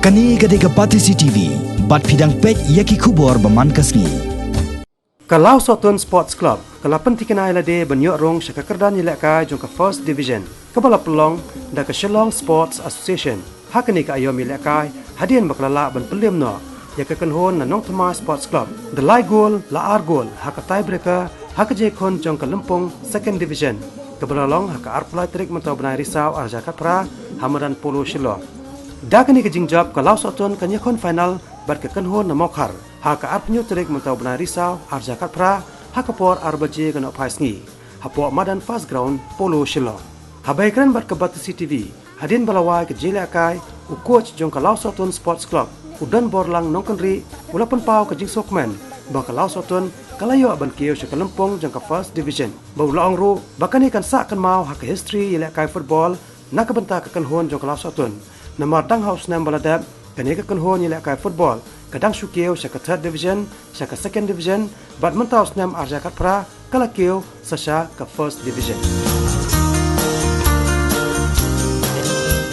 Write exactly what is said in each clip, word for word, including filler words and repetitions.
Kane ka dei ka Batesi T V, bad phi dang peit ïa ki khubor ba man ka sngi. Ka Lawsohtun Sports Club ka la pynthikna ïa lade ban ïoh rung sha ka kyrdan ïalehkai jong ka First Division, kaba la pynlong da ka Shillong Sports Association. Ha kane ka aïom ïalehkai, hadien ba ka la lah ban pynlem noh ïa ka kynhun na Nongthymmai Sports Club da lai gol la ar gol ha ka tiebreaker ha ka jingïakhun jong ka lympung Second Division, kaba la long ha ka arphew lai tarik mynta u bnai Risaw arhajar khatphra ha madan Polo Shillong. Da kane ka jingjop ka Lawsohtun kan ïakhun final bad ka kynhun na Mawkhar ha ka arphew tarik mynta u bnai Risaw arhajar khatphra ha ka por ar baje ka nohphai sngi hapoh madan First Ground Polo Shillong. Haba ïakren bad ka Batesi T V hadien ba la wai ka jingïalehkai, u coach jong ka Lawsohtun Sports Club, u Donborlang Nongkynrih, u la pynpaw ka jingsngewkmen ba ka Lawsohtun ka la ïoh ban kiew sha ka lympung jong ka First Division, bad u la ong ruh ba kane kan sah kynmaw ha ka history ïalehkai football na ka bynta ka kynhun jong ka Lawsohtun. Namar dang ha u snem ba la dep, kane ka kynhun ïalehkai football ka dang shu kiew sha ka Third Division, sha ka Second Division, bad mynta u snem arhajar khatphra ka la kiew sa sha ka First Division.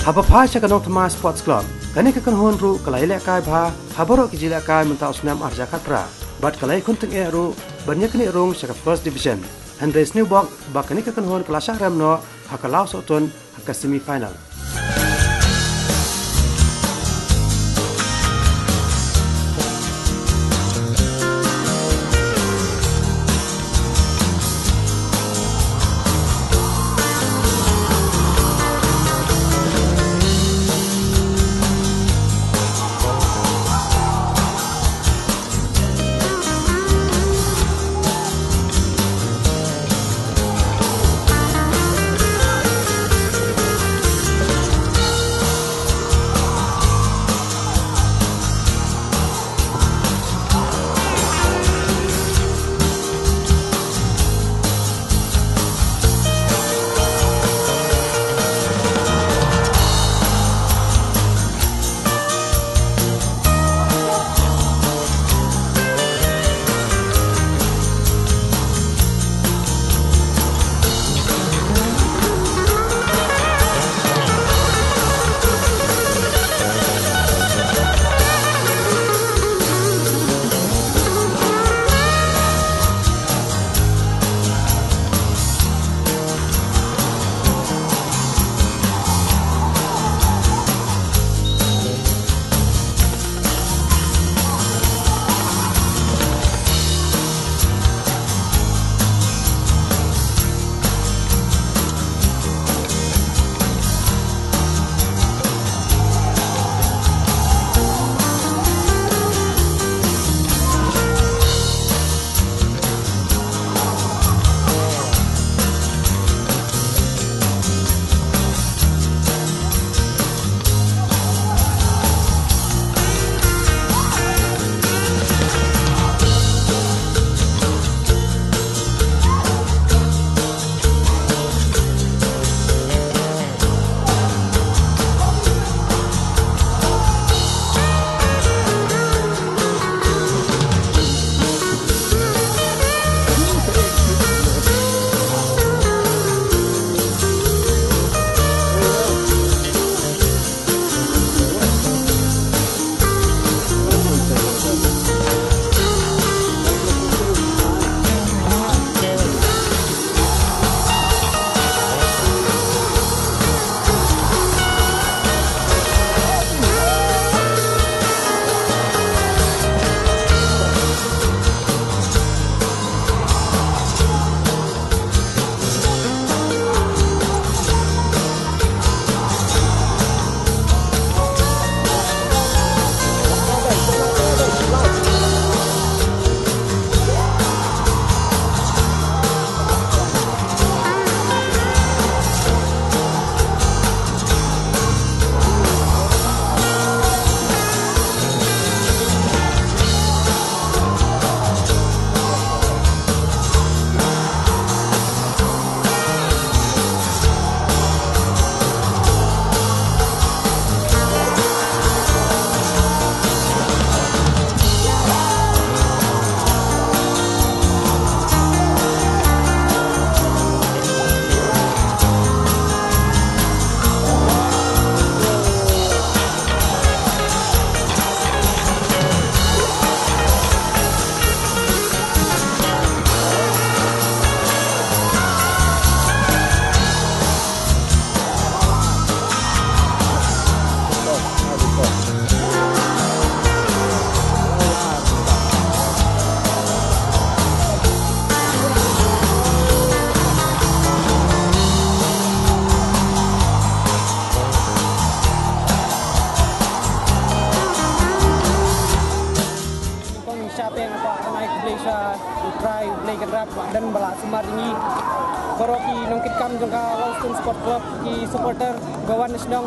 Haba phai sha ka Nongthymmai Sports Club, kane ka kynhun ruh ka la ïalehkai bha ha baroh ki jingïalehkai mynta u snem arhajar khatphra, bad ka la ïakhun tyngeh ruh ban ïaknieh rung sha ka First Division. Hynrei sniewbok ba kane ka kynhun ka la shah rem noh ha ka Lawsohtun ha ka semi final. Kynrad ba don ba la sumar ïa ngi. Baroh ki nongkitkam jong ka Lawstone Sport Club, ki supporter ba wan na shnong.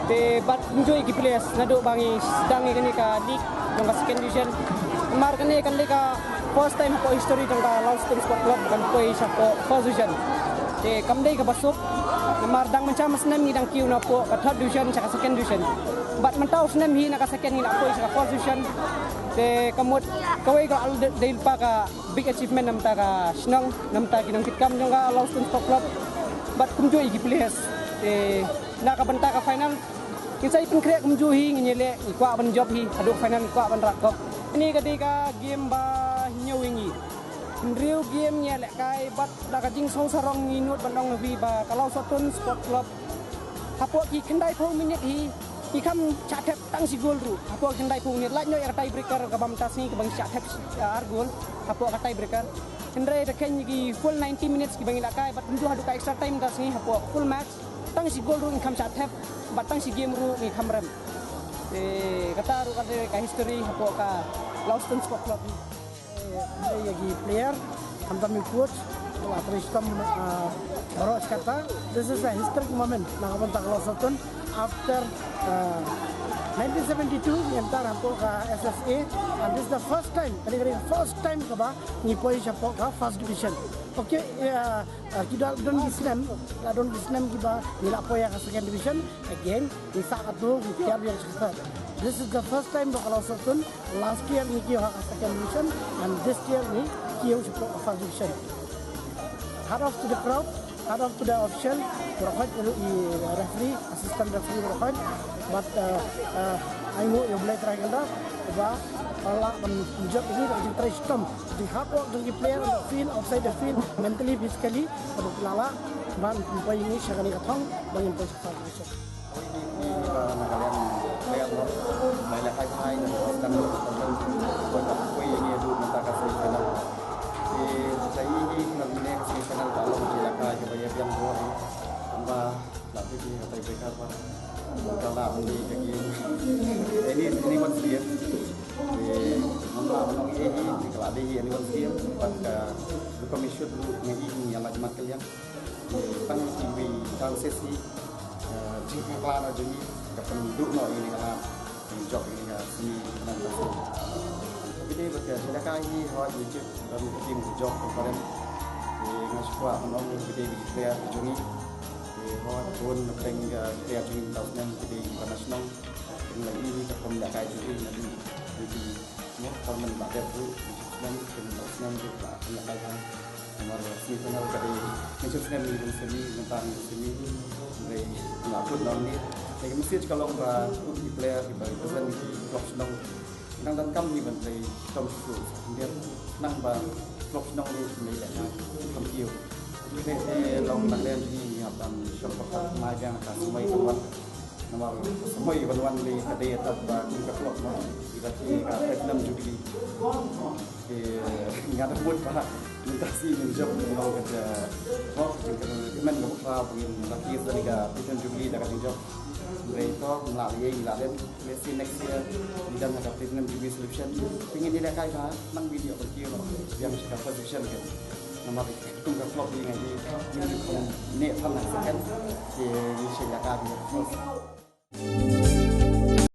Te bad kumjuh ïa ki players naduh ba ngi sdang ïa kane ka league jong ka second division. Namar kane kan dei ka first time hapoh history jong ka Lawstone Sport Club ban poi sha hapoh first division. Te kam dei kaba suk. Namar dang mynta mynta snem ngi dang kiew na hapoh ka third division sha ka second division. Bad mynta u snem hi na ka second ngi la poi sha ka first division. Te ka mut kawei ka la dei lypa ka big achievement na bynta ka shnong, na bynta ki nongkitkam jong ka Lawstone Sport Club. Bad kumjuh ïa ki players. Te na ka bynta ka final, ngin sa ïa pynkhreh kumjuh hi, ngin ïaleh, ngi kwah ban jop hi, haduh final ngi kwah ban rah cup. Kane ka dei ka game ba hynñiew ïa ngi. Hynriew game ngi ïalehkai, bad da ka jingsngew sarong ngi nud ban ong ïa phi ba ka Lawstone Sport Club hapoh ki khyndaiphew minit hi, ngi kham shah thep tang shi gol ruh. Hapoh ki khyndaiphew minit, lait noh ïa ka tiebreaker kaba mynta sngi kaba ngi shah thep, ah, ar gol hapoh ka tiebreaker. Hynrei da khein ki full ninety minutes kiba ngi lehkai, bad kumjuh haduh ka extra time mynta sngi hapoh full match, tang shi gol ruh ngi kham shah thep, bad tang shi game ruh ngi kham rem. Te kata ruh ka dei ka history hapoh ka Lawstone Sport Club. Ïa ki player, khamtam ïa ki coach, la trei shitom, ah, baroh shi katta. This is a historic moment na ka bynta ka Lawstone after, ah, nineteen seventy-two ngi enter hapoh ka S S A, and this is the first time, kane ka dei first time kaba ngi poi shapoh ka first division. Okay, ïa, ah, ki da don ki snem, da don ki snem kiba ngi la poi ïa ka second division. Again, ngi sah katto, ngi tiar biang sha ka third. This is the first time ba ka Lawstone, last year ngi kiew ha ka second division, and this year ngi kiew shapoh ka first division. Hats off to the crowd, hats off to the official, baroh khoit, i referee, assistant referee baroh khoit. But, uh, uh, ai nguh ïa U Blei Trai Kynrad ba la lah ban jop ïa ngi da ka jingtrei shitom, jing hard work jong ki player on the field, outside the field, mentally, physically, ba la lah ban pynpoi ïa ngi sha kane ka thong ba ngin poi sha ka first division. Ki ba na ka liang player mo, ba ïalehkai bha na ka liang, ba ka poi ïa ngi haduh mynta ka semi final. Te sa ïohi hi na kane ka semi final ka long ki ïalehkai kiba ïa biang bor hi. Tangba la tip hi ka tiebreaker ba ka lah ban dei ka game. Any, anyone's game. Te ngam lah ban ong ei ei, ka lah dei hi anyone's game. Bad ka, ka commission ruh nga ïohi ngi ïa la jingmut ka liang. Tang kiwei chances hi, eh, jingpakla na jong ngi, ka pynduh noh ïa kane ka lad, jop ïa kane ka semi final ka semi. Bad ka jingïalehkai hi, hooid ngi tip, don ka team jop ka kren. Te nga shu kwah ban ong bad ki player jong ngi. Te hooid bun na pdeng ka player jong ngi mynta u snem ki dei kiba na shnong. Te nga la ïohi ka form ïalehkai jong ngi na dei, dei, dei, mo, form ba dep ruh, na shnong, te mynta u snem ruh la ïalehkai bha. Namar semi final ka dei, mynshem snem ngi don semi, mynta ngi don semi, hynrei nga kut na uni. Te ka message ka long ba, u ki player kiba represent ki club shnong, nang donkam hi ban trei shitom shuh shuh, hynrei nang ba club shnong ruh ngi leh nang kam kiew. Te, te long na lem hi ngi hap ban shong pathar mai biang ka sumai ka wan. Namar sumai ban wan lei ka dei tap ba kum ka club mo. Iba ki ka platinum jubilee. Te nga da mut ba mynta shi ngin jop mo ka ja. Mo ka jingkyrmen ka bakla ba ngin la ki sa ka platinum jubilee da ka jingjop. Hynrei to ngin la lei la den. Let's see next year ngi dang ha ka platinum jubilee celebration. Te ngin ïalehkai bha nang video ba ki ba biang shi ka position ka. Namar kum ka club ngi ngi ngi kum ne than na second. Te ngi shi ïalehkai bha.